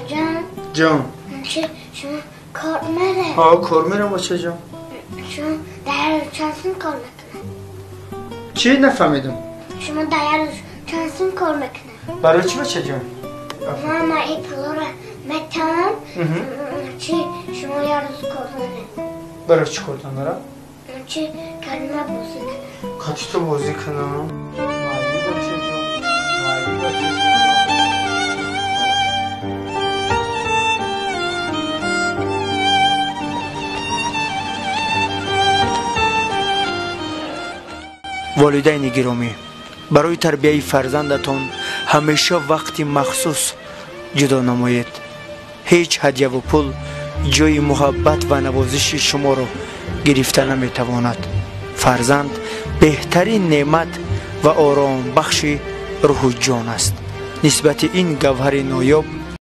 Бабаҷон. Ҷон. Чӣ шумо кор мере? Ҳа, кор мерам, бача ҷон. Шумо дар як рӯз чанд сум кор мекунед? Чӣ нафаҳмидам? Шумо дар як рӯз чанд сум кор мекунед? Барои чӣ, бача ҷон? Ман ин пулро метавонам, чӣ шумо як рӯз кор меред. Барои чӣ кор дорам? Чӣ калима бозӣ кунам. Қати ту бозӣ кунам? Майли, бача ҷон. Майли, бача ҷон. Волидайни гиромӣ, барои тарбияи фарзандатон ҳамеша вақти махсус ҷудо намоед. Ҳеҷ ҳадяву пул ҷои муҳаббат ва навозиши шуморо гирифта наметавонад. Фарзанд беҳтарин неъмат ва оромбахши рӯҳу ҷон аст. Нисбати ин гавҳари ноёб